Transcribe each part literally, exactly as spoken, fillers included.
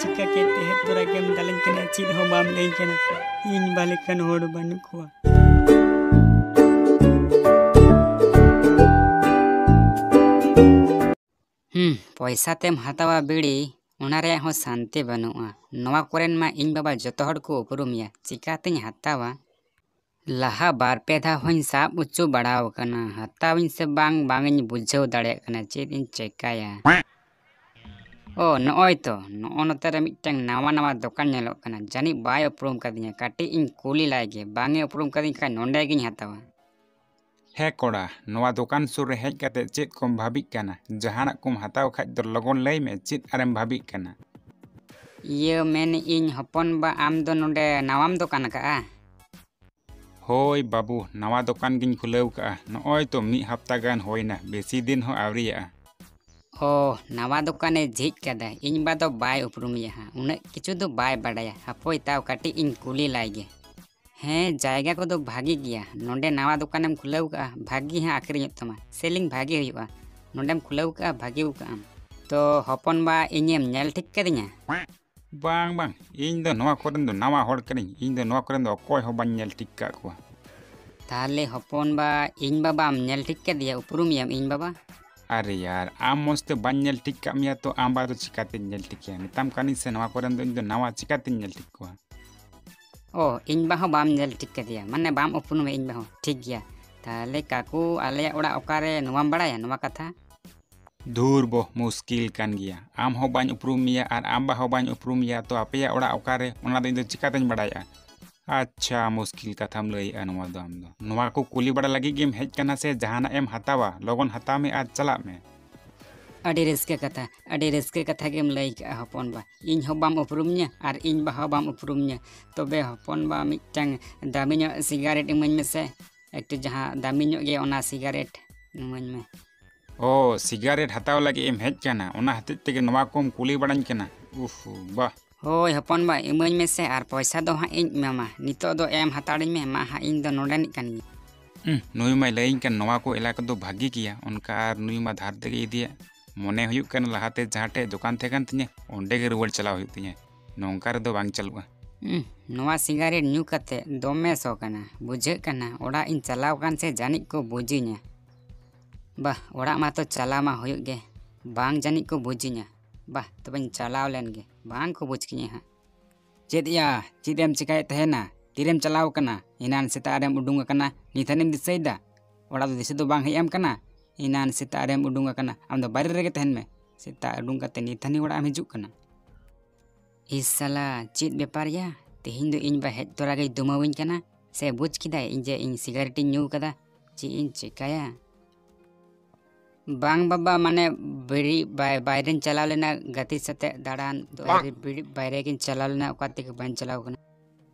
ᱪᱤᱠᱟ ᱠᱮᱫ ᱛᱮ ᱦᱮᱡ ᱛᱚᱨᱟ ᱜᱮᱢ ᱫᱟᱞᱮᱧ ᱠᱟᱱᱟ, ᱪᱮᱫ ᱦᱚᱸ ᱵᱟᱢ ᱞᱟᱹᱭ ᱠᱟᱱᱟ᱾ ᱤᱧ ᱵᱟ ᱞᱮᱠᱟᱱ ᱦᱚᱲ ᱵᱟᱹᱱᱩᱜ ᱠᱚᱣᱟ᱾ ᱦᱩᱸ, ᱯᱚᱭᱥᱟ ᱛᱮᱢ ᱦᱟᱛᱟᱣᱟ ᱵᱤᱲᱤ, ᱚᱱᱟ ᱨᱮᱭᱟᱜ ᱦᱚᱸ ᱥᱟᱱᱛᱤ ᱵᱟᱹᱱᱩᱜᱼᱟ᱾ ᱱᱚᱣᱟ ᱠᱚᱨᱮᱱ ᱢᱟ ᱤᱧ ᱵᱟᱵᱟ ᱡᱚᱛᱚ ᱦᱚᱲ ᱠᱚ ᱩᱯᱨᱩᱢᱮᱭᱟ, ᱪᱤᱠᱟᱛᱤᱧ ᱦᱟᱛᱟᱣᱟ? ᱞᱟᱦᱟ ᱵᱟᱨ ᱯᱮ ᱫᱷᱟᱣ ᱦᱚᱸᱧ ᱥᱟᱵ ᱦᱚᱪᱚ ᱵᱟᱲᱟᱣ ᱠᱟᱱᱟ, ᱦᱟᱛᱟᱣᱤᱧ ᱥᱮ ᱵᱟᱝ, ᱵᱟᱝ ᱤᱧ ᱵᱩᱡᱷᱟᱹᱣ ᱫᱟᱲᱮᱭᱟᱜ ᱠᱟᱱᱟ, ᱪᱮᱫ ᱤᱧ ᱪᱮᱠᱟᱭᱟ? ᱚ, ᱱᱚᱜᱼᱚᱭ ᱛᱚ, ᱱᱚᱜᱼᱚ ᱱᱚᱛᱮ ᱨᱮ ᱢᱤᱫᱴᱟᱝ ᱱᱟᱣᱟ ᱱᱟᱣᱟ ᱫᱚᱠᱟᱱ ᱧᱮᱞᱚᱜ ᱠᱟᱱᱟ, ᱡᱟᱹᱱᱤᱡ ᱵᱟᱭ ᱩᱯᱨᱩᱢ ᱠᱟᱫᱤᱧᱟ, ᱠᱟᱹᱴᱤᱡ ᱤᱧ ᱠᱩᱞᱤ ᱞᱟᱭ ᱜᱮ, ᱵᱟᱝ ᱮ ᱩᱯᱨᱩᱢ ᱠᱟᱫᱤᱧ ᱠᱷᱟᱱ ᱱᱚᱸᱰᱮ ᱜᱤᱧ ᱦᱟᱛᱟᱣᱟ᱾ ᱦᱮᱸ ᱠᱚᱲᱟ, ᱱᱚᱣᱟ ᱫᱚᱠᱟᱱ ᱥᱩᱨ ᱨᱮ ᱦᱮᱡ ᱠᱟᱛᱮ ᱪᱮᱫ ᱠᱚᱢ ᱵᱷᱟᱹᱵᱤᱜ ᱠᱟᱱᱟ? ᱡᱟᱦᱟᱱᱟᱜ ᱠᱚᱢ ᱦᱟᱛᱟᱣ ᱠᱷᱟᱡ ᱫᱚ ᱞᱚᱜᱚᱱ ᱞᱟᱹᱭ ᱢᱮ, ᱪᱮᱫ ᱟᱨᱮᱢ ᱵᱷᱟᱹᱵᱤᱜ ᱠᱟᱱᱟ? ᱤᱭᱟᱹ, ᱢᱮᱱᱮᱫ ᱟᱹᱧ ᱦᱚᱯᱚᱱ ᱵᱟ, ᱟᱢ ᱫᱚ ᱱᱚᱰᱮ ᱱᱟᱣᱟᱢ ᱫᱚᱠᱟᱱ ᱟᱠᱟᱜᱼᱟ? ᱦᱳᱭ ᱵᱟᱹᱵᱩ, ᱱᱟᱣᱟ ᱫᱚᱠᱟᱱ ᱜᱤᱧ ᱠᱷᱩᱞᱟᱹᱣ ᱠᱟᱜᱼᱟ, ᱱᱚᱜᱼᱚᱭ ᱛᱚ ᱢᱤᱫ ᱦᱟᱯᱛᱟ ᱜᱟᱱ ᱦᱩᱭᱱᱟ, ᱵᱮᱥᱤ ᱫᱤᱱ ᱦᱚᱸ ᱟᱹᱣᱨᱤᱭᱟᱜᱼᱟ᱾ ᱚ, ᱱᱟᱣᱟ ᱫᱚᱠᱟᱱᱮ ᱡᱷᱤᱡ ᱠᱟᱫᱟ, ᱤᱧ ᱵᱟ ᱫᱚ ᱵᱟᱭ ᱩᱯᱨᱩᱢᱮᱭᱟ ᱦᱟᱸᱜ, ᱩᱱᱟᱹᱜ ᱠᱤᱪᱷᱩ ᱫᱚ ᱵᱟᱭ ᱵᱟᱰᱟᱭᱟ, ᱦᱟᱯᱳᱭ ᱛᱟᱣ ᱠᱟᱹᱴᱤᱡ ᱤᱧ ᱠᱩᱞᱤ ᱞᱟᱭ ᱜᱮ᱾ ᱦᱮᱸ, ᱡᱟᱭᱜᱟ ᱠᱚᱫᱚ ᱵᱷᱟᱜᱤ ᱜᱮᱭᱟ᱾ ᱱᱚᱰᱮ ᱱᱟᱣᱟ ᱫᱚᱠᱟᱱᱮᱢ ᱠᱷᱩᱞᱟᱹᱣ ᱠᱟᱜᱼᱟ, ᱵᱷᱟᱜᱤ ᱦᱟᱸᱜ ᱟᱹᱠᱷᱨᱤᱧᱚᱜ ᱛᱟᱢᱟ, selling ᱵᱷᱟᱜᱤ ᱦᱩᱭᱩᱜᱼᱟ᱾ ᱱᱚᱰᱮᱢ ᱠᱷᱩᱞᱟᱹᱣ ᱠᱟᱜᱼᱟ, ᱵᱷᱟᱜᱤ ᱠᱟᱜᱼᱟᱢ᱾ ᱛᱚ ᱦᱚᱯᱚᱱ ᱵᱟ, ᱤᱧᱮᱢ ᱧᱮᱞ ᱴᱷᱤᱠ ᱠᱟᱫᱤᱧᱟ? ᱵᱟᱝ, ᱵᱟᱝ, ᱤᱧ ᱫᱚ ᱱᱚᱣᱟ ᱠᱚᱨᱮᱱ ᱫᱚ ᱱᱟᱣᱟ ᱦᱚᱲ ᱠᱟᱹᱱᱟᱹᱧ᱾ ᱤᱧ ᱫᱚ ᱱᱚᱣᱟ ᱠᱚᱨᱮᱱ ᱫᱚ ᱚᱠᱚᱭ ᱦᱚᱸ ᱵᱟᱹᱧ ᱧᱮᱞ ᱴᱷᱤᱠ ᱠᱟᱜ ᱠᱚᱣᱟ᱾ ᱛᱟᱦᱞᱮ ᱦᱚᱯᱚᱱ ᱵᱟ, ᱤᱧ ᱵᱟᱵᱟᱢ ᱧᱮᱞ ᱴᱷᱤᱠ ᱠᱟᱫᱮᱭᱟ? ᱩᱯᱨᱩᱢᱮᱭᱟᱢ ᱤᱧ ᱵᱟᱵᱟ? ᱟᱨᱮ ᱭᱟᱨ, ᱟᱢ ᱢᱚᱡᱽ ᱛᱮ ᱵᱟᱹᱧ ᱧᱮᱞ ᱴᱷᱤᱠ ᱠᱟᱜ ᱢᱮᱭᱟ ᱛᱚ ᱟᱢ ᱵᱟ ᱫᱚ ᱪᱤᱠᱟᱛᱮᱧ ᱧᱮᱞ ᱴᱷᱤᱠᱮᱭᱟ? ᱢᱮᱛᱟᱢ ᱠᱟᱹᱱᱟᱹᱧ ᱥᱮ ᱱᱚᱣᱟ ᱠᱚᱨᱮᱱ ᱫᱚ ᱤᱧ ᱫᱚ ᱱᱟᱣᱟ, ᱪᱤᱠᱟᱛᱮᱧ ᱧᱮᱞ ᱴᱷᱤᱠ ᱠᱚᱣᱟ? ᱚ, ᱤᱧ ᱵᱟ ᱦᱚᱸ ᱵᱟᱢ ᱧᱮᱞ ᱴᱷᱤᱠ ᱠᱟᱫᱮᱭᱟ, ᱢᱟᱱᱮ ᱵᱟᱢ ᱩᱯᱨᱩᱢᱮ ᱤᱧ ᱵᱟ ᱦᱚᱸ᱾ ᱴᱷᱤᱠ ᱜᱮᱭᱟ᱾ ᱛᱟᱦᱞᱮ ᱠᱟᱠᱩ, ᱟᱞᱮᱭᱟᱜ ᱚᱲᱟᱜ ᱚᱠᱟᱨᱮ, ᱱᱚᱣᱟᱢ ᱵᱟᱲᱟᱭᱟ ᱱᱚᱣᱟ ᱠᱟᱛᱷᱟ? ᱫᱷᱩᱨ ᱵᱚ, ᱢᱩᱥᱠᱤᱞ ᱠᱟᱱ ᱜᱮᱭᱟ᱾ ᱟᱢ ᱦᱚᱸ ᱵᱟᱹᱧ ᱩᱯᱨᱩᱢ ᱢᱮᱭᱟ ᱟᱨ ᱟᱢ ᱵᱟ ᱦᱚᱸ ᱵᱟᱹᱧ ᱩᱯᱨᱩᱢ ᱢᱮᱭᱟ, ᱛᱚ ᱟᱯᱮᱭᱟᱜ ᱚᱲᱟᱜ ᱚᱠᱟᱨᱮ, ᱚᱱᱟ ᱫᱚ ᱤᱧ ᱫᱚ ᱪᱤᱠᱟᱛᱮᱧ ᱵᱟᱲᱟᱭᱟ? ᱟᱪᱪᱷᱟ, ᱢᱩᱥᱠᱤᱞ ᱠᱟᱛᱷᱟᱢ ᱞᱟᱹᱭᱮᱜᱼᱟ ᱱᱚᱣᱟ ᱫᱚ ᱟᱢ ᱫᱚ᱾ ᱱᱚᱣᱟ ᱠᱚ ᱠᱩᱞᱤ ᱵᱟᱲᱟ ᱞᱟᱹᱜᱤᱫ ᱜᱮᱢ ᱦᱮᱡ ᱠᱟᱱᱟ ᱥᱮ ᱡᱟᱦᱟᱱᱟᱜ ᱮᱢ ᱦᱟᱛᱟᱣᱟ? ᱞᱚᱜᱚᱱ ᱦᱟᱛᱟᱣ ᱢᱮ ᱟᱨ ᱪᱟᱞᱟᱜ ᱢᱮ᱾ ᱟᱹᱰᱤ ᱨᱟᱹᱥᱠᱟᱹ ᱠᱟᱛᱷᱟ, ᱟᱹᱰᱤ ᱨᱟᱹᱥᱠᱟᱹ ᱠᱟᱛᱷᱟ ᱜᱮᱢ ᱞᱟᱹᱭ ᱠᱟᱜᱼᱟ ᱦᱚᱯᱚᱱ ᱵᱟ᱾ ᱤᱧ ᱦᱚᱸ ᱵᱟᱢ ᱩᱯᱨᱩᱢᱤᱧᱟ ᱟᱨ ᱤᱧ ᱵᱟ ᱦᱚᱸ ᱵᱟᱢ ᱩᱯᱨᱩᱢᱤᱧᱟ᱾ ᱛᱚᱵᱮ ᱦᱚᱯᱚᱱ ᱵᱟ, ᱢᱤᱫᱴᱟᱝ ᱫᱟᱢᱤ ᱧᱚᱜ ᱥᱤᱜᱟᱨᱮᱴ ᱤᱢᱟᱹᱧ ᱢᱮᱥᱮ, ᱮᱠᱴᱩ ᱡᱟᱦᱟᱸ ᱫᱟᱢᱤ ᱧᱚᱜ ᱜᱮ ᱚᱱᱟ ᱥᱤᱜᱟᱨᱮᱴ ᱤᱢᱟᱹᱧ ᱢᱮ᱾ ᱚ, ᱥᱤᱜᱟᱨᱮᱴ ᱦᱟᱛᱟᱣ ᱞᱟᱹᱜᱤᱫ ᱮᱢ ᱦᱮᱡ ᱠᱟᱱᱟ, ᱚᱱᱟ ᱦᱚᱛᱮᱡ ᱛᱮᱜᱮ ᱱᱚᱣᱟ ᱠᱚᱢ ᱠᱩᱞᱤ ᱵᱟᱲᱟᱧ ᱠᱟᱱᱟ? ᱩᱯᱷ, ᱵᱟ᱾ ᱦᱳᱭ ᱦᱚᱯᱚᱱ ᱵᱟ, ᱤᱢᱟᱹᱧ ᱢᱮᱥᱮ ᱟᱨ ᱯᱚᱭᱥᱟ ᱫᱚ ᱦᱟᱸᱜ ᱤᱧ ᱮᱢᱟᱢᱟ᱾ ᱱᱤᱛᱚᱜ ᱫᱚ ᱮᱢ ᱦᱟᱛᱟᱲᱤᱧ ᱢᱮ, ᱢᱟ ᱦᱟᱸᱜ ᱤᱧ ᱫᱚ ᱱᱚᱰᱮᱱᱤᱡ ᱠᱟᱱ ᱜᱤᱭᱟᱹᱧ᱾ ᱩᱸᱦ, ᱱᱩᱭ ᱢᱟᱭ ᱞᱟᱹᱭᱟᱹᱧ ᱠᱟᱱ ᱱᱚᱣᱟ ᱠᱚ ᱮᱞᱟᱠᱟ ᱫᱚ ᱵᱷᱟᱹᱜᱤ ᱜᱮᱭᱟ, ᱚᱱᱠᱟ ᱟᱨ ᱱᱩᱭ ᱢᱟ ᱫᱷᱟᱨ ᱛᱮᱜᱮ ᱤᱫᱤᱭᱟ᱾ ᱢᱚᱱᱮ ᱦᱩᱭᱩᱜ ᱠᱟᱱᱟ ᱞᱟᱦᱟᱛᱮ ᱡᱟᱦᱟᱸ ᱴᱷᱮᱡ ᱫᱚᱠᱟᱱ ᱛᱟᱦᱮᱸ ᱠᱟᱱ ᱛᱤᱧᱟᱹ, ᱚᱸᱰᱮ ᱜᱮ ᱨᱩᱣᱟᱹᱲ ᱪᱟᱞᱟᱣ ᱦᱩᱭᱩᱜ ᱛᱤᱧᱟᱹ᱾ ᱱᱚᱝᱠᱟ ᱨᱮᱫᱚ ᱵᱟᱝ ᱪᱟᱹᱞᱩᱜᱼᱟ᱾ ᱦᱩᱸ, ᱱᱚᱣᱟ ᱥᱤᱜᱟᱨᱮᱴ ᱧᱩ ᱠᱟᱛᱮ ᱫᱚᱢᱮ ᱥᱚ ᱠᱟᱱᱟ, ᱵᱩᱡᱷᱟᱹᱜ ᱠᱟᱱᱟ ᱚᱲᱟᱜ ᱤᱧ ᱪᱟᱞᱟᱣ ᱠᱟᱱ ᱥᱮ ᱡᱟᱹᱱᱤᱡ ᱠᱚ ᱵᱩᱡᱤᱧᱟ᱾ ᱵᱟᱦ, ᱚᱲᱟᱜ ᱢᱟᱛᱚ ᱪᱟᱞᱟᱣ ᱢᱟ ᱦᱩᱭᱩᱜ ᱜᱮ, ᱵᱟᱝ ᱡᱟᱹᱱᱤᱡ ᱠᱚ ᱵᱩᱡᱤᱧᱟ᱾ ᱵᱟᱦ, ᱛᱚᱵᱮᱧ ᱪᱟᱞᱟᱣ ᱞᱮᱱ ᱜᱮ, ᱵᱟᱝ ᱠᱚ ᱵᱩᱡᱽ ᱠᱤᱧᱟᱹ ᱦᱟᱸᱜ᱾ ᱪᱮᱫ ᱭᱟ, ᱪᱮᱫ ᱮᱢ ᱪᱮᱠᱟᱭᱮᱫ ᱛᱟᱦᱮᱱᱟ? ᱛᱤᱨᱮᱢ ᱪᱟᱞᱟᱣ ᱟᱠᱟᱱᱟ? ᱮᱱᱟᱱ ᱥᱮᱛᱟᱜ ᱨᱮᱢ ᱩᱰᱩᱝ ᱟᱠᱟᱱᱟ, ᱱᱤᱛ ᱦᱟᱹᱱᱤᱢ ᱫᱤᱥᱟᱹᱭᱮᱫᱟ? ᱚᱲᱟᱜ ᱫᱚ ᱫᱤᱥᱟᱹ ᱫᱚ ᱵᱟᱝ ᱦᱮᱡ ᱟᱢ ᱠᱟᱱᱟ? ᱮᱱᱟᱱ ᱥᱮᱛᱟᱜ ᱨᱮᱢ ᱩᱰᱩᱝ ᱟᱠᱟᱱᱟ, ᱟᱢ ᱫᱚ ᱵᱟᱭᱨᱮ ᱨᱮᱜᱮ ᱛᱟᱦᱮᱱ ᱢᱮ᱾ ᱥᱮᱛᱟᱜ ᱩᱰᱩᱝ ᱠᱟᱛᱮ ᱱᱤᱛ ᱦᱟᱹᱱᱤ ᱚᱲᱟᱜ ᱮᱢ ᱦᱤᱡᱩᱜ ᱠᱟᱱᱟ? ᱤᱥ ᱥᱟᱞᱟ, ᱪᱮᱫ ᱵᱮᱯᱟᱨ ᱭᱟ? ᱛᱮᱦᱮᱧ ᱫᱚ ᱤᱧ ᱵᱟ ᱦᱮᱡ ᱛᱚᱨᱟ ᱜᱮᱭ ᱫᱩᱢᱟᱹᱣᱤᱧ ᱠᱟᱱᱟ᱾ ᱥᱮ ᱵᱩᱡᱽ ᱠᱮᱫᱟᱭ ᱤᱧ ᱡᱮ ᱤᱧ ᱥᱤᱜᱟᱨᱮᱴ ᱤᱧ ᱧᱩ ᱠᱟᱫᱟ? ᱪᱮᱫ ᱤᱧ ᱪᱮᱠᱟᱭᱟ? ᱵᱟᱝ ᱵᱟᱵᱟ, ᱢᱟᱱᱮ ᱵᱤᱲᱤ ᱵᱟᱭ-, ᱵᱟᱭᱨᱮᱧ ᱪᱟᱞᱟᱣ ᱞᱮᱱᱟ ᱜᱟᱛᱮ ᱥᱟᱛᱮ ᱫᱟᱬᱟᱱ᱾ ᱫᱚ ᱵᱟᱝ᱾ ᱟᱹᱰᱤ ᱵᱤᱲᱤ ᱵᱟᱭᱨᱮ ᱜᱤᱧ ᱪᱟᱞᱟᱣ ᱞᱮᱱᱟ, ᱚᱠᱟ ᱛᱮᱜᱮ ᱵᱟᱹᱧ ᱪᱟᱞᱟᱣ ᱠᱟᱱᱟ᱾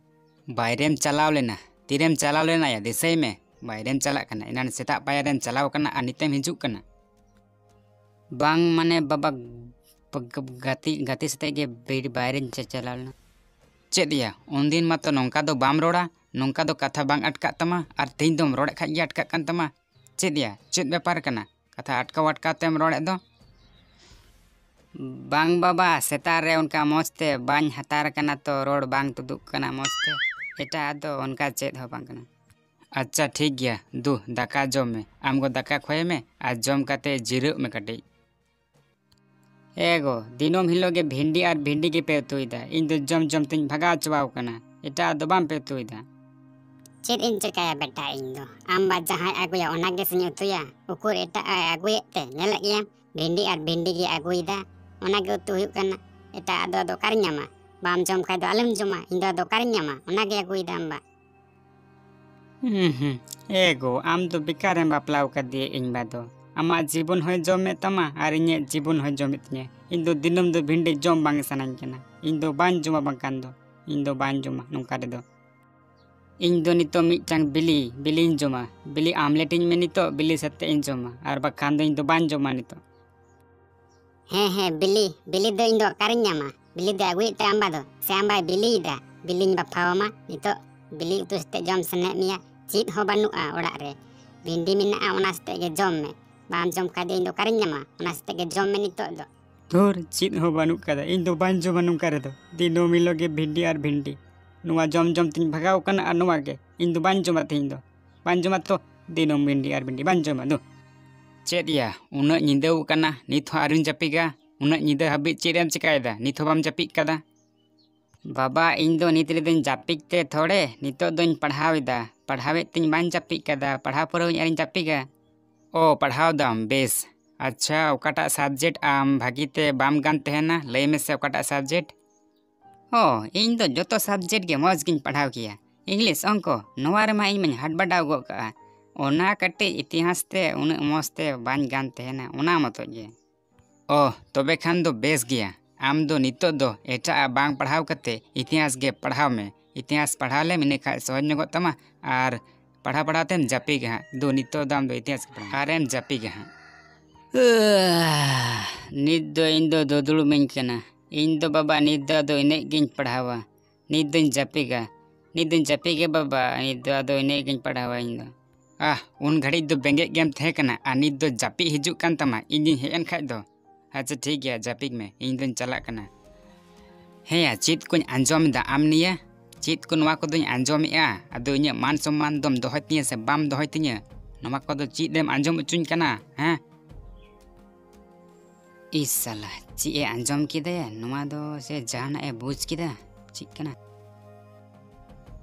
ᱵᱟᱭᱨᱮᱢ ᱪᱟᱞᱟᱣ ᱞᱮᱱᱟ? ᱛᱤᱨᱮᱢ ᱪᱟᱞᱟᱣ ᱞᱮᱱᱟ ᱭᱟ? ᱫᱤᱥᱟᱹᱭ ᱢᱮ, ᱵᱟᱭᱨᱮᱢ ᱪᱟᱞᱟᱜ ᱠᱟᱱᱟ᱾ ᱮᱱᱟᱱ ᱥᱮᱛᱟᱜ ᱯᱟᱭᱟᱨᱮᱢ ᱪᱟᱞᱟᱣ ᱠᱟᱱᱟ ᱟᱨ ᱱᱤᱛᱮᱢ ᱦᱤᱡᱩᱜ ᱠᱟᱱᱟ᱾ ᱵᱟᱝ, ᱢᱟᱱᱮ ᱵᱟᱵᱟ, ᱜᱟᱛᱮ, ᱜᱟᱛᱮ ᱥᱟᱛᱮ ᱜᱮ ᱵᱤᱲᱤ ᱵᱟᱭᱨᱮᱧ ᱪᱟ-, ᱪᱟᱞᱟᱣ ᱞᱮᱱᱟ᱾ ᱪᱮᱫ ᱭᱟ, ᱩᱱᱫᱤᱱ ᱢᱟᱛᱚ ᱱᱚᱝᱠᱟ ᱫᱚ ᱵᱟᱢ ᱨᱚᱲᱟ, ᱱᱚᱝᱠᱟ ᱫᱚ ᱠᱟᱛᱷᱟ ᱵᱟᱝ ᱟᱴᱠᱟᱜ ᱛᱟᱢᱟ, ᱟᱨ ᱛᱮᱦᱮᱧ ᱫᱚᱢ ᱨᱚᱲᱮᱫ ᱠᱷᱟᱡ ᱜᱮ ᱟᱴᱠᱟᱜ ᱠᱟᱱ ᱛᱟᱢᱟ᱾ ᱪᱮᱫ ᱭᱟ, ᱪᱮᱫ ᱵᱮᱯᱟᱨ ᱠᱟᱱᱟ? ᱠᱟᱛᱷᱟ ᱟᱴᱠᱟᱣ ᱟᱴᱠᱟᱣ ᱛᱮᱢ ᱨᱚᱲᱮᱫ ᱫᱚ᱾ ᱵᱟᱝ ᱵᱟᱵᱟ, ᱥᱮᱛᱟᱜ ᱨᱮ ᱚᱱᱠᱟ ᱢᱚᱡᱽ ᱛᱮ ᱵᱟᱹᱧ ᱦᱟᱛᱟᱨ ᱠᱟᱱᱟ ᱛᱚ, ᱨᱚᱲ ᱵᱟᱝ ᱛᱩᱫᱩᱜ ᱠᱟᱱᱟ ᱢᱚᱡᱽ ᱛᱮ᱾ ᱮᱴᱟᱜ ᱫᱚ ᱚᱱᱠᱟ ᱪᱮᱫ ᱦᱚᱸ ᱵᱟᱝ ᱠᱟᱱᱟ᱾ ᱟᱪᱪᱷᱟ ᱴᱷᱤᱠ ᱜᱮᱭᱟ, ᱫᱩ ᱫᱟᱠᱟ ᱡᱚᱢ ᱢᱮ᱾ ᱟᱢ ᱜᱚ ᱫᱟᱠᱟ ᱠᱷᱚᱭ ᱢᱮ ᱟᱨ ᱡᱚᱢ ᱠᱟᱛᱮ ᱡᱤᱨᱟᱹᱜ ᱢᱮ ᱠᱟᱹᱴᱤᱡ᱾ ᱮ ᱜᱚ, ᱫᱤᱱᱟᱹᱢ ᱦᱤᱞᱳᱜ ᱜᱮ ᱵᱷᱤᱱᱰᱤ ᱟᱨ ᱵᱷᱤᱱᱰᱤ ᱜᱮᱯᱮ ᱩᱛᱩᱭᱮᱫᱟ᱾ ᱤᱧ ᱫᱚ ᱡᱚᱢ ᱡᱚᱢ ᱛᱤᱧ ᱵᱷᱟᱜᱟᱣ ᱪᱟᱵᱟᱣ ᱠᱟᱱᱟ, ᱮᱴᱟᱜ ᱫᱚ ᱵᱟᱝ ᱯᱮ ᱩᱛᱩᱭᱮᱫᱟ᱾ ᱪᱮᱫ ᱤᱧ ᱪᱮᱠᱟᱭᱟ ᱵᱮᱴᱟ, ᱤᱧ ᱫᱚ ᱟᱢ ᱵᱟ ᱡᱟᱦᱟᱸᱭ ᱟᱹᱜᱩᱭᱟ ᱚᱱᱟ ᱜᱮ ᱥᱮᱧ ᱩᱛᱩᱭᱟ᱾ ᱩᱠᱩᱨ ᱮᱴᱟᱜ ᱮ ᱟᱹᱜᱩᱭᱮᱫ ᱛᱮ ᱧᱮᱞᱮᱫ ᱜᱮᱭᱟᱢ, ᱵᱷᱤᱱᱰᱤ ᱟᱨ ᱵᱷᱤᱱᱰᱤ ᱜᱮ ᱟᱹᱜᱩᱭᱮᱫᱟ, ᱚᱱᱟ ᱜᱮ ᱩᱛᱩ ᱦᱩᱭᱩᱜ ᱠᱟᱱᱟ᱾ ᱮᱴᱟᱜ ᱫᱚ ᱟᱫᱚ ᱚᱠᱟᱨᱮᱧ ᱧᱟᱢᱟ? ᱵᱟᱢ ᱡᱚᱢ ᱠᱷᱟᱡ ᱫᱚ ᱟᱞᱚᱢ ᱡᱚᱢᱟ, ᱤᱧ ᱫᱚ ᱟᱫᱚ ᱚᱠᱟᱨᱮᱧ ᱧᱟᱢᱟ? ᱚᱱᱟ ᱜᱮ ᱟᱹᱜᱩᱭᱮᱫᱟ ᱟᱢ ᱵᱟ᱾ ᱦᱩᱸ ᱦᱩᱸ, ᱮ ᱜᱚ, ᱟᱢ ᱫᱚ ᱵᱮᱠᱟᱨᱮᱢ ᱵᱟᱯᱞᱟ ᱟᱠᱟᱫᱮᱭᱟ ᱤᱧ ᱵᱟ ᱫᱚ᱾ ᱟᱢᱟᱜ ᱡᱤᱵᱚᱱ ᱦᱚᱸᱭ ᱡᱚᱢᱮᱫ ᱛᱟᱢᱟ ᱟᱨ ᱤᱧᱟᱹᱜ ᱡᱤᱵᱚᱱ ᱦᱚᱸᱭ ᱡᱚᱢᱮᱫ ᱛᱤᱧᱟᱹ᱾ ᱤᱧ ᱫᱚ ᱫᱤᱱᱟᱹᱢ ᱫᱚ ᱵᱷᱤᱱᱰᱤ ᱡᱚᱢ ᱵᱟᱝ ᱥᱟᱱᱟᱧ ᱠᱟᱱᱟ᱾ ᱤᱧ ᱫᱚ ᱵᱟᱹᱧ ᱡᱚᱢᱟ ᱵᱟᱝᱠᱷᱟᱱ ᱫᱚ᱾ ᱤᱧ ᱫᱚ ᱵᱟᱹᱧ ᱡᱚᱢᱟ ᱱᱚᱝᱠᱟ ᱨᱮᱫᱚ᱾ ᱤᱧ ᱫᱚ ᱱᱤᱛᱚᱜ ᱢᱤᱫᱴᱟᱝ ᱵᱤᱞᱤ, ᱵᱤᱞᱤᱧ ᱡᱚᱢᱟ᱾ ᱵᱤᱞᱤ ᱟᱢᱞᱮᱴ ᱤᱧ ᱢᱮ ᱱᱤᱛᱚᱜ, ᱵᱤᱞᱤ ᱥᱟᱛᱮᱜ ᱤᱧ ᱡᱚᱢᱟ᱾ ᱟᱨ ᱵᱟᱠᱷᱟᱱ ᱫᱚ ᱤᱧ ᱫᱚ ᱵᱟᱹᱧ ᱡᱚᱢᱟ ᱱᱤᱛᱚᱜ᱾ ᱦᱮᱸ, ᱦᱮᱸ, ᱵᱤᱞᱤ, ᱵᱤᱞᱤ ᱫᱚ ᱤᱧ ᱫᱚ ᱚᱠᱟᱨᱤᱧ ᱧᱟᱢᱟ? ᱵᱤᱞᱤ ᱫᱚ ᱟᱹᱜᱩᱭᱮᱫ ᱛᱮ ᱟᱢᱵᱟ ᱫᱚ, ᱥᱮ ᱟᱢᱵᱟᱭ ᱵᱤᱞᱤᱭᱮᱫᱟ? ᱵᱤᱞᱤᱧ ᱵᱟᱯᱷᱟᱣᱟᱢᱟ ᱱᱤᱛᱚᱜ᱾ ᱵᱤᱞᱤ ᱩᱛᱩ ᱥᱟᱛᱮᱜ ᱡᱚᱢ ᱥᱟᱱᱟᱭᱮᱫ ᱢᱮᱭᱟ, ᱪᱮᱫ ᱦᱚᱸ ᱵᱟᱹᱱᱩᱜᱼᱟ ᱚᱲᱟᱜ ᱨᱮ᱾ ᱵᱷᱤᱱᱰᱤ ᱢᱮᱱᱟᱜᱼᱟ, ᱚᱱᱟ ᱥᱟᱛᱮᱜ ᱜᱮ ᱡᱚᱢ ᱢᱮ᱾ ᱵᱟᱢ ᱡᱚᱢ ᱠᱷᱟᱡ ᱫᱚ ᱤᱧ ᱫᱚ ᱚᱠᱟᱨᱤᱧ ᱧᱟᱢᱟ? ᱚᱱᱟ ᱥᱟᱛᱮᱜ ᱜᱮ ᱡᱚᱢ ᱢᱮ ᱱᱤᱛᱚᱜ ᱫᱚ᱾ ᱫᱷᱩᱨ, ᱪᱮᱫ ᱦᱚᱸ ᱵᱟᱹᱱᱩᱜ ᱠᱟᱫᱟ᱾ ᱤᱧ ᱫᱚ ᱵᱟᱹᱧ ᱡᱚᱢᱟ ᱱᱚᱝᱠᱟ ᱨᱮᱫᱚ᱾ ᱫᱤᱱᱟᱹᱢ ᱦᱤᱞᱳᱜ ᱜᱮ ᱵᱷᱤᱱᱰᱤ ᱟᱨ ᱵᱷᱤᱱᱰᱤ᱾ ᱱᱚᱣᱟ ᱡᱚᱢ ᱡᱚᱢ ᱛᱤᱧ ᱵᱷᱟᱜᱟᱣ ᱠᱟᱱᱟ ᱟᱨ ᱱᱚᱣᱟ ᱜᱮ᱾ ᱤᱧ ᱫᱚ ᱵᱟᱹᱧ ᱡᱚᱢᱟ ᱛᱮᱦᱮᱧ ᱫᱚ᱾ ᱵᱟᱹᱧ ᱡᱚᱢᱟ ᱛᱚ, ᱫᱤᱱᱟᱹᱢ ᱵᱷᱤᱱᱰᱤ ᱟᱨ ᱵᱷᱤᱱᱰᱤ ᱵᱟᱹᱧ ᱡᱚᱢᱟ ᱫᱩ᱾ ᱪᱮᱫ ᱭᱟ, ᱩᱱᱟᱹᱜ ᱧᱤᱫᱟᱹᱣ ᱠᱟᱱᱟ, ᱱᱤᱛ ᱦᱚᱸ ᱟᱹᱣᱨᱤᱢ ᱡᱟᱹᱯᱤᱜᱟ? ᱩᱱᱟᱹᱜ ᱧᱤᱫᱟᱹ ᱦᱟᱹᱵᱤᱡ ᱪᱮᱫ ᱮᱢ ᱪᱮᱠᱟᱭᱮᱫᱟ? ᱱᱤᱛ ᱦᱚᱸ ᱵᱟᱢ ᱡᱟᱹᱯᱤᱫ ᱠᱟᱫᱟ? ᱵᱟᱵᱟ, ᱤᱧ ᱫᱚ ᱱᱤᱛ ᱨᱮᱫᱚᱧ ᱡᱟᱹᱯᱤᱫ ᱛᱮ ᱛᱷᱚᱲᱮ, ᱱᱤᱛᱚᱜ ᱫᱚᱧ ᱯᱟᱲᱦᱟᱣ ᱮᱫᱟ᱾ ᱯᱟᱲᱦᱟᱣᱮᱫ ᱛᱤᱧ ᱵᱟᱹᱧ ᱡᱟᱹᱯᱤᱫ ᱠᱟᱫᱟ, ᱯᱟᱲᱦᱟᱣ ᱯᱩᱨᱟᱹᱣ ᱟᱹᱧ ᱟᱨᱤᱧ ᱡᱟᱹᱯᱤᱜᱟ᱾ ᱚ, ᱯᱟᱲᱦᱟᱣ ᱫᱟᱢ, ᱵᱮᱥ᱾ ᱟᱪᱪᱷᱟ, ᱚᱠᱟᱴᱟᱜ subject ᱟᱢ ᱵᱷᱟᱹᱜᱤ ᱛᱮ ᱵᱟᱢ ᱜᱟᱱ ᱛᱟᱦᱮᱱᱟ? ᱞᱟᱹᱭ ᱢᱮᱥᱮ ᱚᱠᱟᱴᱟᱜ subject? ᱚ, ᱤᱧ ᱫᱚ ᱡᱚᱛᱚ subject ᱜᱮ ᱢᱚᱡᱽ ᱜᱤᱧ ᱯᱟᱲᱦᱟᱣ ᱠᱮᱭᱟ᱾ English, ᱚᱝᱠᱚ, ᱱᱚᱣᱟ ᱨᱮᱢᱟ ᱤᱧ ᱢᱟᱧ ᱦᱟᱴᱵᱟᱰᱟᱣ ᱜᱚᱫ ᱠᱟᱜᱼᱟ᱾ ᱚᱱᱟ ᱠᱟᱹᱴᱤᱡ ᱤᱛᱤᱦᱟᱥ ᱛᱮ ᱩᱱᱟᱹᱜ ᱢᱚᱡᱽ ᱛᱮ ᱵᱟᱹᱧ ᱜᱟᱱ ᱛᱟᱦᱮᱱᱟ, ᱚᱱᱟ ᱢᱚᱛᱚᱡ ᱜᱮ᱾ ᱚ, ᱛᱚᱵᱮ ᱠᱷᱟᱱ ᱫᱚ ᱵᱮᱥ ᱜᱮᱭᱟ᱾ ᱟᱢ ᱫᱚ ᱱᱤᱛᱚᱜ ᱫᱚ ᱮᱴᱟᱜ ᱟᱜ ᱵᱟᱝ ᱯᱟᱲᱦᱟᱣ ᱠᱟᱛᱮ ᱤᱛᱤᱦᱟᱥ ᱜᱮ ᱯᱟᱲᱦᱟᱣ ᱢᱮ᱾ ᱤᱛᱤᱦᱟᱥ ᱯᱟᱲᱦᱟᱣ ᱞᱮᱢ, ᱤᱱᱟᱹ ᱠᱷᱟᱡ ᱥᱚᱦᱚᱡᱽ ᱧᱚᱜᱚᱜ ᱛᱟᱢᱟ᱾ ᱟᱨ ᱯᱟᱲᱦᱟᱣ ᱯᱟᱲᱦᱟᱣ ᱛᱮᱢ ᱡᱟᱹᱯᱤᱜᱟ ᱦᱟᱸᱜ᱾ ᱫᱩ, ᱱᱤᱛᱚᱜ ᱫᱚ ᱟᱢ ᱫᱚ ᱤᱛᱤᱦᱟᱥ ᱜᱮ ᱯᱟᱲᱦᱟᱣ ᱟᱨᱮᱢ ᱡᱟᱹᱯᱤᱜᱟ ᱦᱟᱸᱜ᱾ ᱱᱤᱛ ᱫᱚ ᱤᱧ ᱫᱚ ᱫᱩᱫᱩᱲᱩᱵ ᱤᱧ ᱠᱟᱱᱟ᱾ ᱤᱧ ᱫᱚ ᱵᱟᱵᱟ ᱱᱤᱛ ᱫᱚ ᱟᱫᱚ ᱤᱱᱟᱹᱜ ᱜᱤᱧ ᱯᱟᱲᱦᱟᱣᱟ᱾ ᱱᱤᱛ ᱫᱚᱧ ᱡᱟᱹᱯᱤᱜᱟ᱾ ᱱᱤᱛ ᱫᱚᱧ ᱡᱟᱹᱯᱤᱜᱟ ᱵᱟᱵᱟ᱾ ᱱᱤᱛ ᱫᱚ ᱟᱫᱚ ᱤᱱᱟᱹᱜ ᱜᱤᱧ ᱯᱟᱲᱦᱟᱣᱟ ᱤᱧ ᱫᱚ᱾ ᱟᱦ, ᱩᱱ ᱜᱷᱟᱹᱲᱤᱡ ᱫᱚ ᱵᱮᱸᱜᱮᱫ ᱜᱮᱢ ᱛᱟᱦᱮᱸ ᱠᱟᱱᱟ ᱟᱨ ᱱᱤᱛ ᱫᱚ ᱡᱟᱹᱯᱤᱫ ᱦᱤᱡᱩᱜ ᱠᱟᱱ ᱛᱟᱢᱟ ᱤᱧᱤᱧ ᱦᱮᱡ ᱮᱱ ᱠᱷᱟᱡ ᱫᱚ᱾ ᱟᱪᱪᱷᱟ, ᱴᱷᱤᱠ ᱜᱮᱭᱟ, ᱡᱟᱹᱯᱤᱫ ᱢᱮ, ᱤᱧ ᱫᱚᱧ ᱪᱟᱞᱟᱜ ᱠᱟᱱᱟ᱾ ᱦᱮᱸᱭᱟ, ᱪᱮᱫ ᱠᱚᱧ ᱟᱸᱡᱚᱢ ᱮᱫᱟ ᱟᱢ ᱱᱤᱭᱟᱹ? ᱪᱮᱫ ᱠᱚ ᱱᱚᱣᱟ ᱠᱚᱫᱚᱧ ᱟᱸᱡᱚᱢᱮᱫᱼᱟ? ᱟᱫᱚ ᱤᱧᱟᱹᱜ ᱢᱟᱱ ᱥᱚᱢᱢᱟᱱ ᱫᱚᱢ ᱫᱚᱦᱚᱭ ᱛᱤᱧᱟᱹ ᱥᱮ ᱵᱟᱢ ᱫᱚᱦᱚᱭ ᱛᱤᱧᱟᱹ? ᱱᱚᱣᱟ ᱠᱚᱫᱚ ᱪᱮᱫ ᱮᱢ ᱟᱸᱡᱚᱢ ᱦᱚᱪᱚᱧ ᱠᱟᱱᱟ, ᱦᱮᱸ? ᱤᱥ ᱥᱟᱞᱟ, ᱪᱮᱫ ᱮ ᱟᱸᱡᱚᱢ ᱠᱮᱫᱟᱭᱟ? ᱱᱚᱣᱟ ᱫᱚ ᱥᱮ ᱡᱟᱦᱟᱱᱟᱜ ᱮ ᱵᱩᱡᱽ ᱠᱮᱫᱟ? ᱪᱮᱫ ᱠᱟᱱᱟ?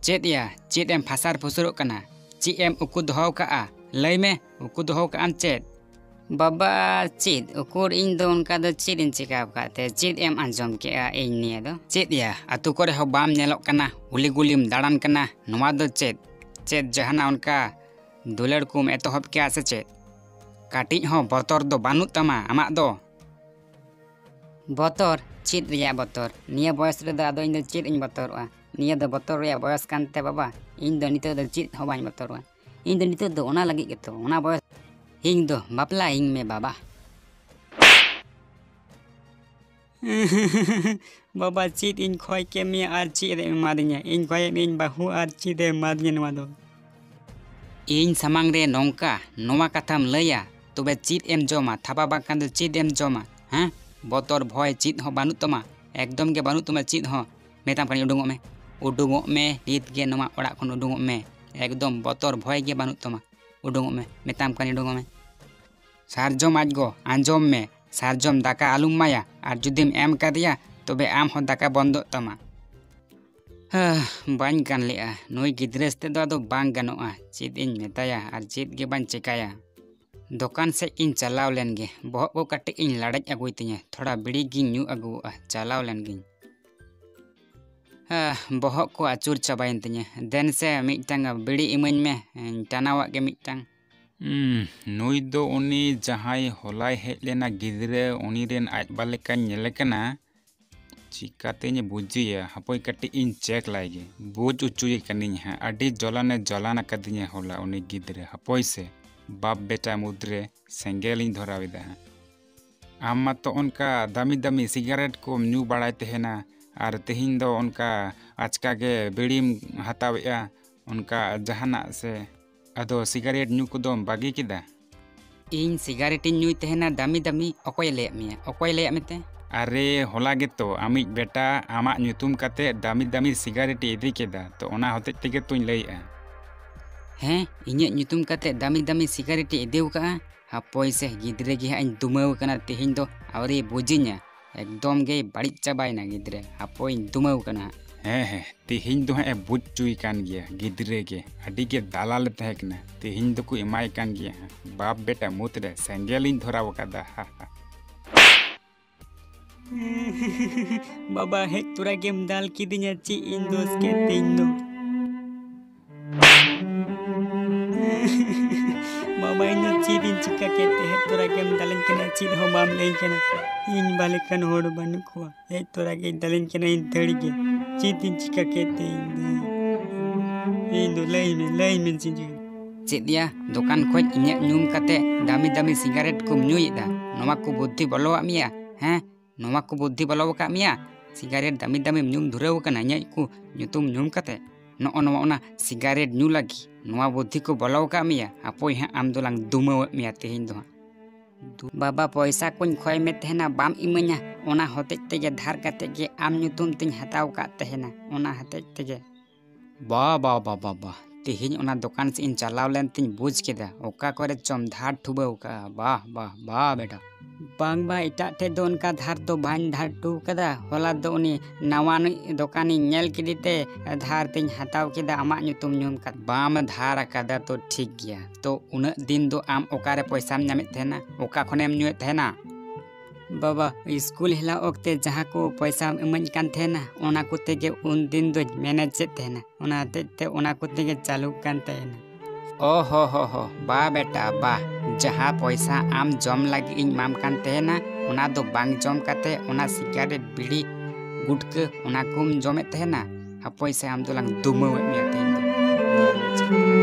ᱪᱮᱫ ᱭᱟ, ᱪᱮᱫ ᱮᱢ ᱯᱷᱟᱥᱟᱨ ᱯᱷᱩᱥᱩᱨᱚᱜ ᱠᱟᱱᱟ? ᱪᱮᱫ ᱮᱢ ᱩᱠᱩ ᱫᱚᱦᱚ ᱠᱟᱜᱼᱟ? ᱞᱟᱹᱭ ᱢᱮ, ᱩᱠᱩ ᱫᱚᱦᱚ ᱠᱟᱜ ᱟᱢ ᱪᱮᱫ? ᱵᱟᱵᱟ, ᱪᱮᱫ? ᱩᱠᱩᱨ ᱤᱧ ᱫᱚ ᱚᱱᱠᱟ ᱫᱚ ᱪᱮᱫ ᱤᱧ ᱪᱮᱠᱟᱣ ᱟᱠᱟᱫ ᱛᱮ? ᱪᱮᱫ ᱮᱢ ᱟᱸᱡᱚᱢ ᱠᱮᱜᱼᱟ ᱤᱧ ᱱᱤᱭᱟᱹ ᱫᱚ? ᱪᱮᱫ ᱭᱟ, ᱟᱛᱳ ᱠᱚᱨᱮ ᱦᱚᱸ ᱵᱟᱢ ᱧᱮᱞᱚᱜ ᱠᱟᱱᱟ, ᱩᱞᱤ ᱜᱩᱞᱤᱢ ᱫᱟᱬᱟᱱ ᱠᱟᱱᱟ, ᱱᱚᱣᱟ ᱫᱚ ᱪᱮᱫ? ᱪᱮᱫ ᱡᱟᱦᱟᱱᱟᱜ ᱚᱱᱠᱟ ᱫᱩᱞᱟᱹᱲ ᱠᱚᱢ ᱮᱛᱚᱦᱚᱵ ᱠᱮᱜᱼᱟ ᱥᱮ ᱪᱮᱫ? ᱠᱟᱹᱴᱤᱡ ᱦᱚᱸ ᱵᱚᱛᱚᱨ ᱫᱚ ᱵᱟᱹᱱᱩᱜ ᱛᱟᱢᱟ ᱟᱢᱟᱜ ᱫᱚ? ᱵᱚᱛᱚᱨ? ᱪᱮᱫ ᱨᱮᱭᱟᱜ ᱵᱚᱛᱚᱨ? ᱱᱤᱭᱟᱹ ᱵᱚᱭᱚᱥ ᱨᱮᱫᱚ ᱟᱫᱚ ᱤᱧ ᱫᱚ ᱪᱮᱫ ᱤᱧ ᱵᱚᱛᱚᱨᱚᱜᱼᱟ? ᱱᱤᱭᱟᱹ ᱫᱚ ᱵᱚᱛᱚᱨ ᱨᱮᱭᱟᱜ ᱵᱚᱭᱚᱥ ᱠᱟᱱ ᱛᱮ ᱵᱟᱵᱟ, ᱤᱧ ᱫᱚ ᱱᱤᱛᱚᱜ ᱫᱚ ᱪᱮᱫ ᱦᱚᱸ ᱵᱟᱹᱧ ᱵᱚᱛᱚᱨᱚᱜᱼᱟ᱾ ᱤᱧ ᱫᱚ ᱱᱤᱛᱚᱜ ᱫᱚ ᱚᱱᱟ ᱞᱟᱹᱜᱤᱫ ᱜᱮᱛᱚ, ᱚᱱᱟ ᱵᱚᱭᱚᱥ᱾ ᱤᱧ ᱫᱚ ᱵᱟᱯᱞᱟᱭᱤᱧ ᱢᱮ ᱵᱟᱵᱟ᱾ ᱵᱟᱵᱟ, ᱪᱮᱫ ᱤᱧ ᱠᱷᱚᱭ ᱠᱮᱫ ᱢᱮᱭᱟ ᱟᱨ ᱪᱮᱫ ᱮᱢ ᱮᱢᱟᱫᱤᱧᱟ? ᱤᱧ ᱠᱷᱚᱭᱮᱫ ᱢᱮᱭᱟᱹᱧ ᱵᱟᱹᱦᱩ ᱟᱨ ᱪᱮᱫ ᱮᱢ ᱮᱢᱟᱫᱤᱧᱟ ᱱᱚᱣᱟ ᱫᱚ? ᱤᱧ ᱥᱟᱢᱟᱝ ᱨᱮ ᱱᱚᱝᱠᱟ ᱱᱚᱣᱟ ᱠᱟᱛᱷᱟᱢ ᱞᱟᱹᱭᱟ? ᱛᱚᱵᱮ ᱪᱮᱫ ᱮᱢ ᱡᱚᱢᱟ? ᱛᱷᱟᱵᱟ ᱵᱟᱝᱠᱷᱟᱱ ᱫᱚ ᱪᱮᱫ ᱮᱢ ᱡᱚᱢᱟ? ᱦᱮᱸ? ᱵᱚᱛᱚᱨ ᱵᱷᱚᱭ ᱪᱮᱫ ᱦᱚᱸ ᱵᱟᱹᱱᱩᱜ ᱛᱟᱢᱟ? ᱮᱠᱫᱚᱢ ᱜᱮ ᱵᱟᱹᱱᱩᱜ ᱛᱟᱢᱟ ᱪᱮᱫ ᱦᱚᱸ? ᱢᱮᱛᱟᱢ ᱠᱟᱹᱱᱟᱹᱧ ᱩᱰᱩᱝᱚᱜ ᱢᱮ, ᱩᱰᱩᱝᱚᱜ ᱢᱮ ᱱᱤᱛ ᱜᱮ ᱱᱚᱣᱟ ᱚᱲᱟᱜ ᱠᱷᱚᱱ ᱩᱰᱩᱝᱚᱜ ᱢᱮ᱾ ᱮᱠᱫᱚᱢ ᱵᱚᱛᱚᱨ ᱵᱷᱚᱭ ᱜᱮ ᱵᱟᱹᱱᱩᱜ ᱛᱟᱢᱟ᱾ ᱩᱰᱩᱝᱚᱜ ᱢᱮ, ᱢᱮᱛᱟᱢ ᱠᱟᱹᱱᱟᱹᱧ ᱩᱰᱩᱝᱚᱜ ᱢᱮ᱾ ᱥᱟᱨᱡᱚᱢ ᱟᱡ ᱜᱚ, ᱟᱸᱡᱚᱢ ᱢᱮ, ᱥᱟᱨᱡᱚᱢ ᱫᱟᱠᱟ ᱟᱞᱚᱢ ᱮᱢᱟᱭᱟ, ᱟᱨ ᱡᱩᱫᱤᱢ ᱮᱢ ᱠᱟᱫᱮᱭᱟ ᱛᱚᱵᱮ ᱟᱢ ᱦᱚᱸ ᱫᱟᱠᱟ ᱵᱚᱱᱫᱚᱜ ᱛᱟᱢᱟ᱾ ᱦᱟᱹ, ᱵᱟᱹᱧ ᱜᱟᱱ ᱞᱮᱜᱼᱟ, ᱱᱩᱭ ᱜᱤᱫᱽᱨᱟᱹ ᱥᱟᱛᱮ ᱫᱚ ᱟᱫᱚ ᱵᱟᱝ ᱜᱟᱱᱚᱜᱼᱟ᱾ ᱪᱮᱫ ᱤᱧ ᱢᱮᱛᱟᱭᱟ ᱟᱨ ᱪᱮᱫ ᱜᱮ ᱵᱟᱹᱧ ᱪᱮᱠᱟᱭᱟ᱾ ᱫᱚᱠᱟᱱ ᱥᱮᱫ ᱤᱧ ᱪᱟᱞᱟᱣ ᱞᱮᱱ ᱜᱮ, ᱵᱚᱦᱚᱜ ᱠᱚ ᱠᱟᱹᱴᱤᱡ ᱤᱧ ᱞᱟᱲᱮᱡ ᱟᱹᱜᱩᱭ ᱛᱤᱧᱟᱹ, ᱛᱷᱚᱲᱟ ᱵᱤᱲᱤ ᱜᱤᱧ ᱧᱩ ᱟᱹᱜᱩᱣᱟᱜᱼᱟ᱾ ᱪᱟᱞᱟᱣ ᱞᱮᱱ ᱜᱤᱧ᱾ ᱦᱟᱹ, ᱵᱚᱦᱚᱜ ᱠᱚ ᱟᱹᱪᱩᱨ ᱪᱟᱵᱟᱭᱮᱱ ᱛᱤᱧᱟᱹ᱾ ᱫᱮᱱ ᱥᱮ ᱢᱤᱫᱴᱟᱝ ᱵᱤᱲᱤ ᱤᱢᱟᱹᱧ ᱢᱮ, ᱤᱧ ᱴᱟᱱᱟᱣᱟᱜ ᱜᱮ ᱢᱤᱫᱴᱟᱝ᱾ ᱩᱸ, ᱱᱩᱭ ᱫᱚ ᱩᱱᱤ ᱡᱟᱦᱟᱸᱭ ᱦᱚᱞᱟᱭ ᱦᱮᱡ ᱞᱮᱱᱟ ᱜᱤᱫᱽᱨᱟᱹ, ᱩᱱᱤ ᱨᱮᱱ ᱟᱡ ᱵᱟ ᱞᱮᱠᱟᱧ ᱧᱮᱞᱮ ᱠᱟᱱᱟ᱾ ᱪᱤᱠᱟᱛᱮᱧ ᱵᱩᱡᱷᱟᱹᱭᱟ? ᱦᱟᱯᱳᱭ ᱠᱟᱹᱴᱤᱡ ᱤᱧ ᱪᱮᱠ ᱞᱟᱭ ᱜᱮ᱾ ᱵᱩᱡᱽ ᱦᱚᱪᱚᱭᱮ ᱠᱟᱹᱱᱟᱹᱧ ᱦᱟᱸᱜ᱾ ᱟᱹᱰᱤ ᱡᱚᱞᱟᱱᱮ ᱡᱚᱞᱟᱱ ᱟᱠᱟᱫᱤᱧᱟ ᱦᱚᱞᱟ ᱩᱱᱤ ᱜᱤᱫᱽᱨᱟᱹ᱾ ᱦᱟᱯᱳᱭ ᱥᱮ, ᱵᱟᱯ ᱵᱮᱴᱟ ᱢᱩᱫᱽᱨᱮ ᱥᱮᱸᱜᱮᱞᱤᱧ ᱫᱷᱚᱨᱟᱣ ᱮᱫᱟ ᱦᱟᱸᱜ᱾ ᱟᱢ ᱢᱟᱛᱚ ᱚᱱᱠᱟ ᱫᱟᱹᱢᱤ ᱫᱟᱹᱢᱤ ᱥᱤᱜᱟᱨᱮᱴ ᱠᱚᱢ ᱧᱩ ᱵᱟᱲᱟᱭ ᱛᱟᱦᱮᱱᱟ, ᱟᱨ ᱛᱮᱦᱮᱧ ᱫᱚ ᱚᱱᱠᱟ ᱟᱪᱠᱟ ᱜᱮ ᱵᱤᱲᱤᱢ ᱦᱟᱛᱟᱣᱮᱫᱼᱟ, ᱚᱱᱠᱟ ᱡᱟᱦᱟᱱᱟᱜ ᱥᱮ? ᱟᱫᱚ ᱥᱤᱜᱟᱨᱮᱴ ᱧᱩ ᱠᱚᱫᱚᱢ ᱵᱟᱹᱜᱤ ᱠᱮᱫᱟ? ᱤᱧ ᱥᱤᱜᱟᱨᱮᱴ ᱤᱧ ᱧᱩᱭ ᱛᱟᱦᱮᱱᱟ ᱫᱟᱹᱢᱤ ᱫᱟᱹᱢᱤ? ᱚᱠᱚᱭᱮ ᱞᱟᱹᱭᱟᱫ ᱢᱮᱭᱟ? ᱚᱠᱚᱭᱮ ᱞᱟᱹᱭᱟᱫ ᱢᱮᱛᱮ? ᱟᱨᱮ, ᱦᱚᱞᱟ ᱜᱮᱛᱚ ᱟᱢᱤᱡ ᱵᱮᱴᱟ ᱟᱢᱟᱜ ᱧᱩᱛᱩᱢ ᱠᱟᱛᱮ ᱫᱟᱹᱢᱤ ᱫᱟᱹᱢᱤ ᱥᱤᱜᱟᱨᱮᱴ ᱮ ᱤᱫᱤ ᱠᱮᱫᱟ, ᱛᱚ ᱚᱱᱟ ᱦᱚᱛᱮᱡ ᱛᱮᱜᱮ ᱛᱚᱧ ᱞᱟᱹᱭᱮᱫᱼᱟ᱾ ᱦᱮᱸ, ᱤᱧᱟᱹᱜ ᱧᱩᱛᱩᱢ ᱠᱟᱛᱮ ᱫᱟᱹᱢᱤ ᱫᱟᱹᱢᱤ ᱥᱤᱜᱟᱨᱮᱴ ᱮ ᱤᱫᱤ ᱟᱠᱟᱫᱼᱟ? ᱦᱟᱯᱳᱭ ᱥᱮ, ᱜᱤᱫᱽᱨᱟᱹ ᱜᱮ ᱦᱟᱸᱜ ᱤᱧ ᱫᱩᱢᱟᱹᱣ ᱠᱟᱱᱟ ᱛᱮᱦᱮᱧ ᱫᱚ, ᱟᱹᱣᱨᱤ ᱵᱩᱡᱤᱧᱟ᱾ ᱮᱠᱫᱚᱢ ᱜᱮᱭ ᱵᱟᱹᱲᱤᱡ ᱪᱟᱵᱟᱭᱮᱱᱟ ᱜᱤᱫᱽᱨᱟᱹ᱾ ᱦᱟᱯᱳᱭ ᱤᱧ ᱫᱩᱢᱟᱹᱣ ᱠᱟᱱᱟ ᱦᱟᱸᱜ᱾ ᱦᱮᱸ, ᱦᱮᱸ, ᱛᱮᱦᱮᱧ ᱫᱚ ᱦᱟᱸᱜ ᱮ ᱵᱩᱡᱽ ᱦᱚᱪᱚᱭ ᱠᱟᱱ ᱜᱮᱭᱟ ᱜᱤᱫᱽᱨᱟᱹ ᱜᱮ᱾ ᱟᱹᱰᱤ ᱜᱮ ᱫᱟᱞᱟᱞᱮ ᱛᱟᱦᱮᱸ ᱠᱟᱱᱟ, ᱛᱮᱦᱮᱧ ᱫᱚᱠᱚ ᱮᱢᱟᱭ ᱠᱟᱱ ᱜᱮᱭᱟ ᱦᱟᱸᱜ᱾ ᱵᱟᱯ ᱵᱮᱴᱟ ᱢᱩᱫᱽ ᱨᱮ ᱥᱮᱸᱜᱮᱞᱤᱧ ᱫᱷᱚᱨᱟᱣ ᱟᱠᱟᱫᱟ᱾ ᱦᱟ, ᱦᱟ᱾ ᱵᱟᱵᱟ, ᱦᱮᱡ ᱛᱚᱨᱟ ᱜᱮᱢ ᱫᱟᱞ ᱠᱤᱫᱤᱧᱟ᱾ ᱪᱮᱫ ᱤᱧ ᱫᱳᱥ ᱠᱮᱫ ᱛᱮ ᱤᱧ ᱫᱚ? ᱵᱟᱵᱟ, ᱤᱧ ᱫᱚ ᱪᱮᱫ ᱤᱧ ᱪᱤᱠᱟ ᱠᱮᱫ ᱛᱮ? ᱦᱮᱡ ᱛᱚᱨᱟ ᱜᱮᱢ ᱫᱟᱞᱤᱧ ᱠᱟᱱᱟ, ᱪᱮᱫ ᱦᱚᱸ ᱵᱟᱢ ᱞᱟᱹᱭ ᱠᱟᱱᱟ᱾ ᱤᱧ ᱵᱟ ᱞᱮᱠᱟᱱ ᱦᱚᱲ ᱵᱟᱹᱱᱩᱜ ᱠᱚᱣᱟ᱾ ᱦᱮᱡ ᱛᱚᱨᱟ ᱜᱮ ᱫᱟᱞᱤᱧ ᱠᱟᱱᱟ ᱤᱧ ᱫᱟᱹᱲ ᱜᱮ᱾ ᱪᱮᱫ ᱤᱧ ᱪᱤᱠᱟ ᱠᱮᱫ ᱛᱮ ᱤᱧ ᱫᱚ? ᱤᱧ ᱫᱚ ᱞᱟᱹᱭ ᱢᱮ, ᱞᱟᱹᱭ ᱢᱮ ᱪᱮᱫ ᱤᱧ ᱪᱤᱠᱟ? ᱪᱮᱫ ᱭᱟ, ᱫᱚᱠᱟᱱ ᱠᱷᱚᱡ ᱤᱧᱟᱹᱜ ᱧᱩᱢ ᱠᱟᱛᱮ ᱫᱟᱹᱢᱤ ᱫᱟᱹᱢᱤ ᱥᱤᱜᱟᱨᱮᱴ ᱠᱚᱢ ᱧᱩᱭᱮᱫᱟ? ᱱᱚᱣᱟ ᱠᱚ ᱵᱩᱫᱽᱫᱷᱤ ᱵᱚᱞᱚᱣᱟᱜ ᱢᱮᱭᱟ? ᱦᱮᱸ, ᱱᱚᱣᱟ ᱠᱚ ᱵᱩᱫᱽᱫᱷᱤ ᱵᱚᱞᱚ ᱟᱠᱟᱫ ᱢᱮᱭᱟ? ᱥᱤᱜᱟᱨᱮᱴ ᱫᱟᱹᱢᱤ ᱫᱟᱹᱢᱤᱢ ᱧᱩᱢ ᱫᱷᱩᱨᱟᱹᱣ ᱟᱠᱟᱱᱟ ᱤᱧᱟᱹᱜ ᱠᱚ ᱧᱩᱛᱩᱢ ᱧᱩᱢ ᱠᱟᱛᱮ? ᱱᱚᱜᱼᱚ ᱱᱚᱣᱟ ᱚᱱᱟ ᱥᱤᱜᱟᱨᱮᱴ ᱧᱩ ᱞᱟᱹᱜᱤᱫ ᱱᱚᱣᱟ ᱵᱩᱫᱽᱫᱷᱤ ᱠᱚ ᱵᱚᱞᱚ ᱟᱠᱟᱫ ᱢᱮᱭᱟ? ᱦᱟᱯᱳᱭ ᱦᱟᱸᱜ, ᱟᱢ ᱫᱚᱞᱟᱝ ᱫᱩᱢᱟᱹᱣᱮᱫ ᱢᱮᱭᱟ ᱛᱮᱦᱮᱧ ᱫᱚ ᱦᱟᱸᱜ᱾ ᱫᱩ- ᱵᱟᱵᱟ, ᱯᱚᱭᱥᱟ ᱠᱚᱧ ᱠᱷᱚᱭ ᱢᱮ ᱛᱟᱦᱮᱱᱟ, ᱵᱟᱢ ᱤᱢᱟᱹᱧᱟ, ᱚᱱᱟ ᱦᱚᱛᱮᱡ ᱛᱮᱜᱮ ᱫᱷᱟᱨ ᱠᱟᱛᱮ ᱜᱮ ᱟᱢ ᱧᱩᱛᱩᱢ ᱛᱤᱧ ᱦᱟᱛᱟᱣ ᱠᱟᱫ ᱛᱟᱦᱮᱱᱟ, ᱚᱱᱟ ᱦᱚᱛᱮᱡ ᱛᱮᱜᱮ᱾ ᱵᱟ, ᱵᱟ, ᱵᱟ, ᱵᱟ, ᱵᱟ, ᱛᱮᱦᱮᱧ ᱚᱱᱟ ᱫᱚᱠᱟᱱ ᱥᱮᱫ ᱤᱧ ᱪᱟᱞᱟᱣ ᱞᱮᱱ ᱛᱤᱧ ᱵᱩᱡᱽ ᱠᱮᱫᱟ, ᱚᱠᱟ ᱠᱚᱨᱮ ᱪᱚᱢ ᱫᱷᱟᱨ ᱴᱷᱩᱵᱟᱹᱣ ᱠᱟᱜᱼᱟ᱾ ᱵᱟ, ᱵᱟ, ᱵᱟ, ᱵᱮᱴᱟ᱾ ᱵᱟᱝ ᱵᱟ, ᱮᱴᱟᱜ ᱴᱷᱮᱡ ᱫᱚ ᱚᱱᱠᱟ ᱫᱷᱟᱨ ᱫᱚ ᱵᱟᱹᱧ ᱫᱷᱟᱨ ᱦᱚᱴᱚ ᱠᱟᱫᱟ᱾ ᱦᱚᱞᱟ ᱫᱚ ᱩᱱᱤ ᱱᱟᱣᱟᱱᱤᱡ ᱫᱚᱠᱟᱱᱤᱧ ᱧᱮᱞ ᱠᱮᱫᱮ ᱛᱮ ᱫᱷᱟᱨ ᱛᱤᱧ ᱦᱟᱛᱟᱣ ᱠᱮᱫᱟ ᱟᱢᱟᱜ ᱧᱩᱛᱩᱢ ᱧᱩᱢ ᱠᱟᱛᱮ᱾ ᱵᱟᱢ ᱫᱷᱟᱨ ᱟᱠᱟᱫᱟ ᱛᱚ ᱴᱷᱤᱠ ᱜᱮᱭᱟ, ᱛᱚ ᱩᱱᱟᱹᱜ ᱫᱤᱱ ᱫᱚ ᱟᱢ ᱚᱠᱟᱨᱮ ᱯᱚᱭᱥᱟᱢ ᱧᱟᱢᱮᱫ ᱛᱟᱦᱮᱱᱟ? ᱚᱠᱟ ᱠᱷᱚᱱᱮᱢ ᱧᱩᱭᱮᱫ ᱛᱟᱦᱮᱱᱟ? ᱵᱟᱵᱟ, ᱥᱠᱩᱞ ᱦᱮᱞᱟᱜ ᱚᱠᱛᱮ ᱡᱟᱦᱟᱸ ᱠᱚ ᱯᱚᱭᱥᱟᱢ ᱤᱢᱟᱹᱧ ᱠᱟᱱ ᱛᱟᱦᱮᱱᱟ, ᱚᱱᱟ ᱠᱚᱛᱮ ᱜᱮ ᱩᱱ ᱫᱤᱱ ᱫᱚᱧ ᱢᱮᱱᱮᱡᱮᱫ ᱛᱟᱦᱮᱱᱟ, ᱚᱱᱟ ᱦᱚᱛᱮᱡ ᱛᱮ ᱚᱱᱟ ᱠᱚᱛᱮ ᱜᱮ ᱪᱟᱹᱞᱩᱜ ᱠᱟᱱ ᱛᱟᱦᱮᱱᱟ᱾ ᱚ ᱦᱚ ᱦᱚ ᱦᱚ, ᱵᱟ ᱵᱮᱴᱟ ᱵᱟ, ᱡᱟᱦᱟᱸ ᱯᱚᱭᱥᱟ ᱟᱢ ᱡᱚᱢ ᱞᱟᱹᱜᱤᱫ ᱤᱧ ᱮᱢᱟᱢ ᱠᱟᱱ ᱛᱟᱦᱮᱱᱟ, ᱚᱱᱟ ᱫᱚ ᱵᱟᱝ ᱡᱚᱢ ᱠᱟᱛᱮ ᱚᱱᱟ ᱥᱤᱜᱟᱨᱮᱴ, ᱵᱤᱲᱤ, ᱜᱩᱴᱠᱟᱹ, ᱚᱱᱟ ᱠᱚᱢ ᱡᱚᱢᱮᱫ ᱛᱟᱦᱮᱱᱟ᱾ ᱦᱟᱯᱳᱭ ᱥᱮ, ᱟᱢ ᱫᱚᱞᱟᱝ ᱫᱩᱢᱟᱹᱣᱮᱫ ᱢᱮᱭᱟ ᱛᱮᱦᱮᱧ ᱫᱚ᱾ ᱧᱮᱞ ᱢᱮ ᱪᱮᱫ᱾